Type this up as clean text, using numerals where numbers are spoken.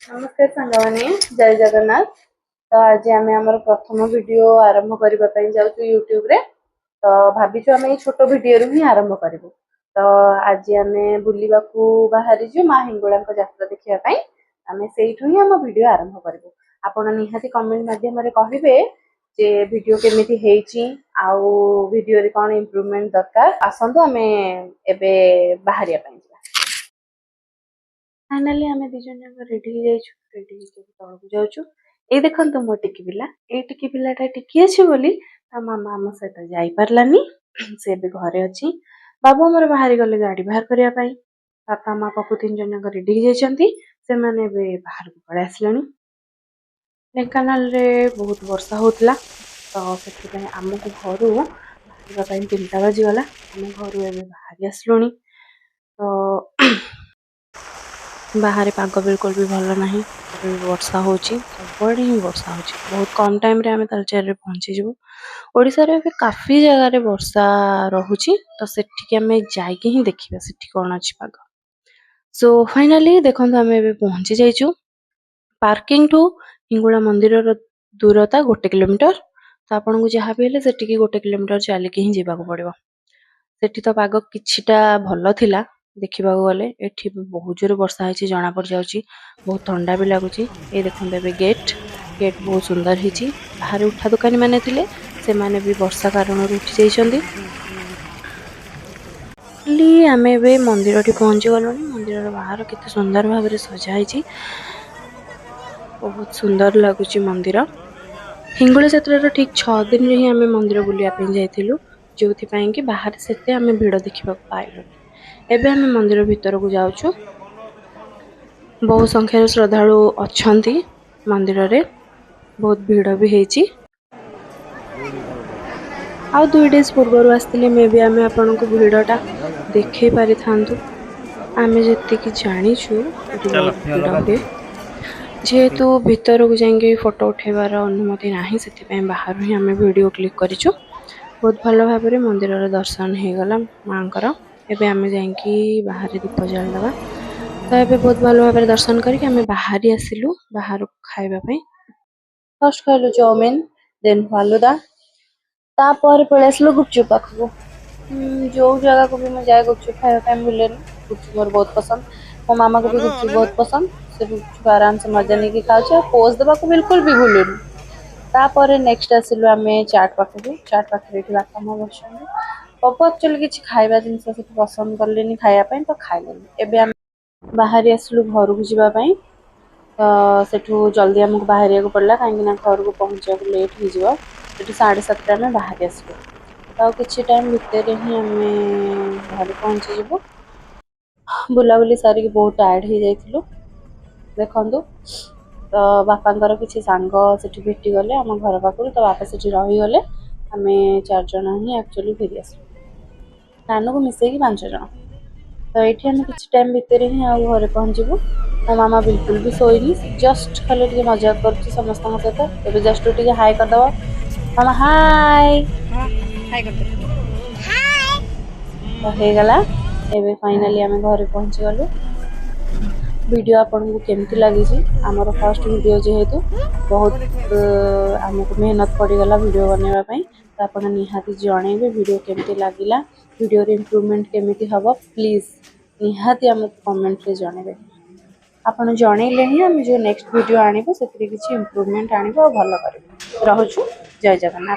ନମସ୍କାର ସାଙ୍ଗମାନେ, ଜୟ ଜଗନ୍ନାଥ। ତ ଆଜି ଆମେ ଆମର ପ୍ରଥମ ଭିଡିଓ ଆରମ୍ଭ କରିବା ପାଇଁ ଯାଉଛୁ ୟୁଟ୍ୟୁବରେ। ତ ଭାବିଛୁ ଆମେ ଏଇ ଛୋଟ ଭିଡିଓରୁ ହିଁ ଆରମ୍ଭ କରିବୁ। ତ ଆଜି ଆମେ ବୁଲିବାକୁ ବାହାରିଛୁ ମା ହିଙ୍ଗୁଳାଙ୍କ ଯାତ୍ରା ଦେଖିବା ପାଇଁ। ଆମେ ସେଇଠୁ ହିଁ ଆମ ଭିଡିଓ ଆରମ୍ଭ କରିବୁ। ଆପଣ ନିହାତି କମେଣ୍ଟ ମାଧ୍ୟମରେ କହିବେ ଯେ ଭିଡିଓ କେମିତି ହେଇଛି ଆଉ ଭିଡିଓରେ କ'ଣ ଇମ୍ପ୍ରୁଭମେଣ୍ଟ ଦରକାର। ଆସନ୍ତୁ, ଆମେ ଏବେ ବାହାରିବା ପାଇଁ ଯିବା। ଫାଇନାଲି ଆମେ ଦି ଜଣ ଯାକ ରେଡି ହେଇଯାଇଛୁ। ରେଡି ହେଇକି ଏବେ ତଳକୁ ଯାଉଛୁ। ଏଇ ଦେଖନ୍ତୁ ମୋ ଟିକି ପିଲା। ଏଇ ଟିକି ପିଲାଟା ଟିକି ଅଛି ବୋଲି ତା ମାମା ଆମ ସହିତ ଯାଇପାରିଲାନି। ସେ ଏବେ ଘରେ ଅଛି। ବାବୁ ଆମର ବାହାରି ଗଲେ ଗାଡି ବାହାର କରିବା ପାଇଁ। ବାପା, ମା, ପପୁ ତିନି ଜଣ ଯାକ ରେଡି ହେଇଯାଇଛନ୍ତି। ସେମାନେ ଏବେ ବାହାରକୁ ପଳେଇ ଆସିଲେଣି। ଢେଙ୍କାନାଳରେ ବହୁତ ବର୍ଷା ହଉଥିଲା, ତ ସେଥିପାଇଁ ଆମକୁ ଘରୁ ବାହାରିବା ପାଇଁ 3ଟା ବାଜିଗଲା। ଆମେ ଘରୁ ଏବେ ବାହାରି ଆସିଲୁଣି। ତ ବାହାରେ ପାଗ ବିଲକୁଲ ବି ଭଲ ନାହିଁ। ଏବେ ବି ବର୍ଷା ହଉଛି, ସବୁଆଡ଼େ ହିଁ ବର୍ଷା ହଉଛି। ବହୁତ କମ୍ ଟାଇମରେ ଆମେ ତାଳଚେରରେ ପହଞ୍ଚିଯିବୁ। ଓଡ଼ିଶାରେ ଏବେ କାଫି ଜାଗାରେ ବର୍ଷା ରହୁଛି, ତ ସେଠିକି ଆମେ ଯାଇକି ହିଁ ଦେଖିବା ସେଠି କ'ଣ ଅଛି ପାଗ। ସୋ ଫାଇନାଲି ଦେଖନ୍ତୁ, ଆମେ ଏବେ ପହଞ୍ଚି ଯାଇଛୁ। ପାର୍କିଂଠୁ ହିଙ୍ଗୁଳା ମନ୍ଦିରର ଦୂରତା 1 କିଲୋମିଟର। ତ ଆପଣଙ୍କୁ ଯାହା ବି ହେଲେ ସେଠିକି 1 କିଲୋମିଟର ଚାଲିକି ହିଁ ଯିବାକୁ ପଡ଼ିବ। ସେଠି ତ ପାଗ କିଛିଟା ଭଲ ଥିଲା ଦେଖିବାକୁ ଗଲେ। ଏଠି ବି ବହୁତ ଜୋରେ ବର୍ଷା ହେଇଛି, ଜଣା ପଡ଼ିଯାଉଛି। ବହୁତ ଥଣ୍ଡା ବି ଲାଗୁଛି। ଏଇ ଦେଖନ୍ତୁ ଏବେ ଗେଟ୍। ଗେଟ୍ ବହୁତ ସୁନ୍ଦର ହେଇଛି। ବାହାରେ ଉଠା ଦୋକାନୀ ମାନେ ଥିଲେ, ସେମାନେ ବି ବର୍ଷା କାରଣରୁ ଉଠି ଯାଇଛନ୍ତି। ଆମେ ଏବେ ମନ୍ଦିରଠି ପହଞ୍ଚି ଗଲୁଣି। ମନ୍ଦିରର ବାହାର କେତେ ସୁନ୍ଦର ଭାବରେ ସଜା ହେଇଛି। ବହୁତ ସୁନ୍ଦର ଲାଗୁଛି ମନ୍ଦିର। ହିଙ୍ଗୁଳା ଯାତ୍ରାର ଠିକ୍ 6 ଦିନରେ ହିଁ ଆମେ ମନ୍ଦିର ବୁଲିବା ପାଇଁ ଯାଇଥିଲୁ, ଯୋଉଥିପାଇଁ କି ବାହାରେ ସେତେ ଆମେ ଭିଡ଼ ଦେଖିବାକୁ ପାଇଲୁନି। ଏବେ ଆମେ ମନ୍ଦିର ଭିତରକୁ ଯାଉଛୁ। ବହୁ ସଂଖ୍ୟାରେ ଶ୍ରଦ୍ଧାଳୁ ଅଛନ୍ତି ମନ୍ଦିରରେ। ବହୁତ ଭିଡ଼ ବି ହେଇଛି। ଆଉ 2 ଡେଜ୍ ପୂର୍ବରୁ ଆସିଥିଲେ ମେ ବି ଆମେ ଆପଣଙ୍କୁ ଭିଡ଼ଟା ଦେଖେଇ ପାରିଥାନ୍ତୁ। ଆମେ ଯେତିକି ଜାଣିଛୁ, ଏଠି ବହୁତ ଭିଡ଼ ହୁଏ। ଯେହେତୁ ଭିତରକୁ ଯାଇକି ଫଟୋ ଉଠେଇବାର ଅନୁମତି ନାହିଁ, ସେଥିପାଇଁ ବାହାରୁ ହିଁ ଆମେ ଭିଡ଼ିଓ କ୍ଲିକ୍ କରିଛୁ। ବହୁତ ଭଲ ଭାବରେ ମନ୍ଦିରର ଦର୍ଶନ ହେଇଗଲା ମାଆଙ୍କର। ଏବେ ଆମେ ଯାଇକି ବାହାରେ ଦୀପ ଜାଳିଦେବା। ତ ଏବେ ବହୁତ ଭଲ ଭାବରେ ଦର୍ଶନ କରିକି ଆମେ ବାହାରି ଆସିଲୁ ବାହାରକୁ ଖାଇବା ପାଇଁ। ଫାର୍ଷ୍ଟ ଖାଇଲୁ ଚାଉମିନ, ଦେନ୍ ଫାଲୁଦା, ତାପରେ ପଳେଇ ଆସିଲୁ ଗୁପଚୁପ ପାଖକୁ। ଯୋଉ ଜାଗାକୁ ବି ମୁଁ ଯାଏ, ଗୁପଚୁପ ଖାଇବା ପାଇଁ ଭୁଲେନି। ଗୁପଚୁପ ମୋର ବହୁତ ପସନ୍ଦ। ମୋ ମାମାକୁ ବି ଗୁପଚୁପ ବହୁତ ପସନ୍ଦ। ସେ ଗୁପଚୁପ ଆରାମସେ ମଜା ନେଇକି ଖାଉଛି ଆଉ ପୋଜ୍ ଦେବାକୁ ବିଲକୁଲ ବି ଭୁଲୁନି। ତାପରେ ନେକ୍ସଟ ଆସିଲୁ ଆମେ ଚାଟ୍ ପାଖକୁ। ଚାଟ୍ ପାଖରେ ଏଠି ବାପା ମା ବସିଛନ୍ତି। ପପୁ ଆକ୍ଚୁଆଲି କିଛି ଖାଇବା ଜିନିଷ ସେଠି ପସନ୍ଦ କଲେନି ଖାଇବା ପାଇଁ, ତ ଖାଇଲେନି। ଏବେ ଆମେ ବାହାରି ଆସିଲୁ ଘରକୁ ଯିବା ପାଇଁ। ତ ସେଠୁ ଜଲ୍ଦି ଆମକୁ ବାହାରିବାକୁ ପଡ଼ିଲା, କାହିଁକି ନା ଘରକୁ ପହଞ୍ଚିବାକୁ ଲେଟ୍ ହେଇଯିବ। ସେଠୁ 7:30 ଆମେ ବାହାରି ଆସିଲୁ। ତ ଆଉ କିଛି ଟାଇମ୍ ଭିତରେ ହିଁ ଆମେ ଘରେ ପହଞ୍ଚିଯିବୁ। ବୁଲାବୁଲି ସାରିକି ବହୁତ ଟାୟାର୍ଡ ହେଇଯାଇଥିଲୁ। ଦେଖନ୍ତୁ, ତ ବାପାଙ୍କର କିଛି ସାଙ୍ଗ ସେଠି ଭେଟିଗଲେ ଆମ ଘର ପାଖରୁ, ତ ବାପା ସେଠି ରହିଗଲେ। ଆମେ ଚାରିଜଣ ହିଁ ଆକ୍ଚୁଆଲି ଫେରି ଆସିଲୁ, ନାନୁକୁ ମିଶେଇକି ପାଞ୍ଚ ଜଣ। ତ ଏଇଠି ଆମେ କିଛି ଟାଇମ୍ ଭିତରେ ହିଁ ଆଉ ଘରେ ପହଞ୍ଚିବୁ। ମୋ ମାମା ବିଲକୁଲ ବି ଶୋଇନି, ଜଷ୍ଟ ଖାଲି ଟିକେ ମଜାକ କରୁଛି ସମସ୍ତଙ୍କ ସହିତ। ଏବେ ଜଷ୍ଟ ଟିକେ ହାଇ କରିଦବ ମାମା। ହାଇ। ହାଇ କରିଦେ। ତ ହେଇଗଲା। ଏବେ ଫାଇନାଲି ଆମେ ଘରେ ପହଞ୍ଚିଗଲୁ। ଭିଡ଼ିଓ ଆପଣଙ୍କୁ କେମିତି ଲାଗିଛି? ଆମର ଫାର୍ଷ୍ଟ ଭିଡ଼ିଓ ଯେହେତୁ, ବହୁତ ଆମକୁ ମେହନତ ପଡ଼ିଗଲା ଭିଡ଼ିଓ ବନେଇବା ପାଇଁ। ତ ଆପଣ ନିହାତି ଜଣେଇବେ ଭିଡ଼ିଓ କେମିତି ଲାଗିଲା, ଭିଡ଼ିଓରେ ଇମ୍ପ୍ରୁଭମେଣ୍ଟ କେମିତି ହେବ। ପ୍ଲିଜ୍ ନିହାତି ଆମକୁ କମେଣ୍ଟରେ ଜଣେଇବେ। ଆପଣ ଜଣେଇଲେ ହିଁ ଆମେ ଯେଉଁ ନେକ୍ସଟ ଭିଡ଼ିଓ ଆଣିବୁ, ସେଥିରେ କିଛି ଇମ୍ପ୍ରୁଭମେଣ୍ଟ ଆଣିବୁ ଆଉ ଭଲ କରିବୁ। ରହୁଛୁ, ଜୟ ଜଗନ୍ନାଥ।